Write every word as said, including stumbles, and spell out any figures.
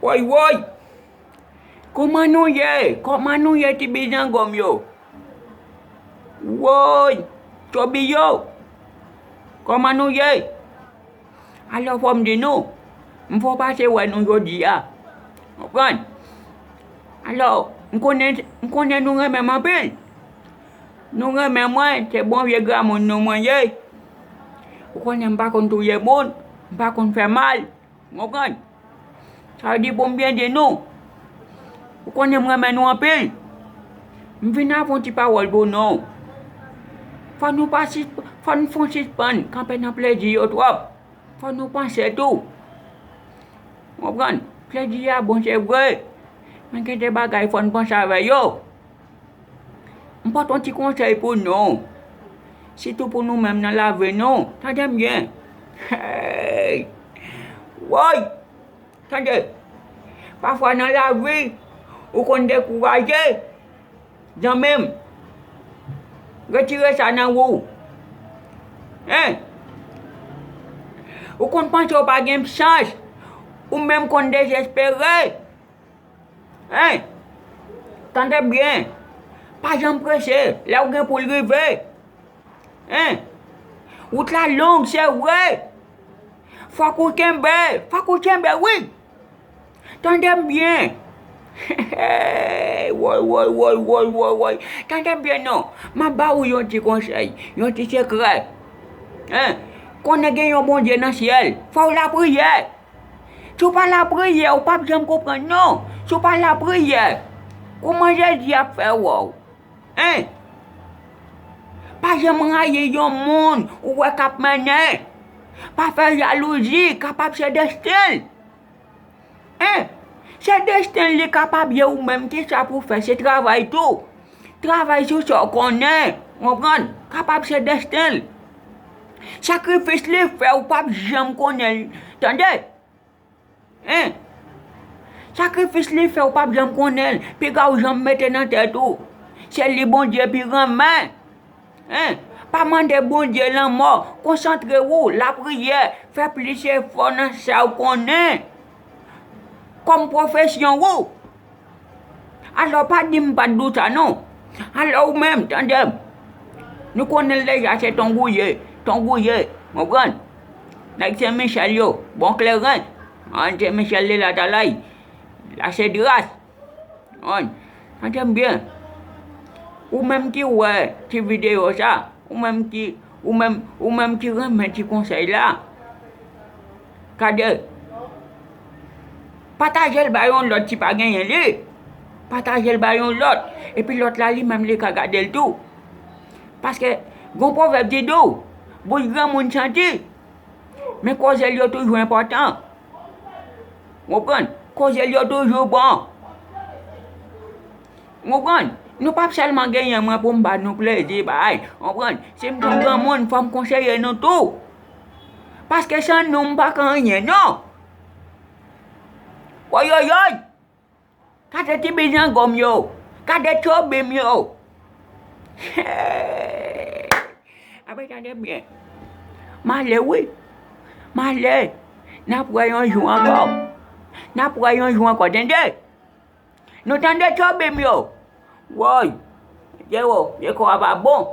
Woy, woy! Kòman nou ye? Kòman nou ye, ti bizango m yo? Woy! Tchobi yo! Kòman nou ye? Alò, fò m di nou, m fè w pase wè nou jodi a. Konprann? Alò, m konnen, m konnen nou renmen m anpil. Nou renmen mwen, se bon vye gramoun nou mwen ye. Ou konnen m pa konn touye moun, m pa konn fè mal. Ou konprann? Sa vle di pou m byen di nou, ou konnen m renmen nou anpil. M vin avè yon ti pawòl pou nou. Fò nou pa sis-, fò n fon sispann kanpe nan plezi yo twòp. Fò nou panse tou. Ou konprann? Plezi a bon, se vre. Men gen de bagay fò n panse avè yo. M pote yon ti konsèy pou nou. Sitou pou nou menm nan lavi nou. Tande m byen. Hey! Woy! Tande. Pafwa nan lavi, ou konn dekouraje. Zanmi m, retire sa nan ou. Hein? Ou konn panse w pa gen chans. Ou menm konn dezespere. Hein? Tande byen. Pa janm prese lè w gen pou l rive. Hein? Wout la long, se vre. Fòk ou kenbe, fòk ou kenbe, wi. Tande m byen. Woy, woy, woy, woy, woy, woy. Tande m byen non. M ap ba ou yon ti konsèy, yon ti sekrè. Hein? Konnen gen yon Bondye nan syèl. Fò w lapriyè. Si w pa lapriyè, ou p ap janm konprann non. Si w pa lapriyè, kòman Jezi ap fè wè w? Hein? Pa janm rayi yon moun ou wè k ap mennen. Pa fè jalouzi, kapab se desten l. Hein? Se desten l li kapab ye, ou menm kisa pou w fè, se travay tou. Travay sou sa w konnen, konprann? Kapab se desten l. Sakrifis li fè, ou p ap janm konnen l, tande? Hein? Sakrifis li fè, ou p ap janm konnen l. Piga w janm mete nan tèt ou, se li Bondye pi renmen. Hein? Pa mande Bondye lanmò. Konsantre w, lapriyè, fè plis efò nan sa w konnen kòm pwofesyon ou. Alò, pa di m pa t di w sa non. Alò, ou menm, tande m. Nou konnen l deja, se Tongouye, Tongouye, konprann? Nèg Sen Michèl yo, bon kleren. An, Sen Michèl de Latalay, Lasedras. An, tande m byen. Ou menm ki wè ti videyo sa, ou menm ki, ou menm, ou menm ki renmen ti konsèy la, gade, pataje l bay yon lòt si pa genyen li. Pataje l bay yon lòt. Epi lòt la li menm li ka gade l tou. Paske gon pwovèb ki di w, bouch granmoun santi, men koze l yo toujou enpòtan. Ou konprann? Koze l yo toujou bon. Ou konprann? Nou p ap sèlman genyen mwen pou m ba nou plezi bay. Ou konprann? Si m te yon granmoun, fò m konseye nou tou. Paske san nou, m pa ka anyen, non. Woyoyoy! Gade ti bizango m yo. Gade tchobi m yo. Apre, tande byen. M ale wi. M ale. N ap wè yon jou ankò. N ap wè yon jou ankò, tande. Nou tande tchobi m yo? Woy! Vye wo, vye kò a pa bon.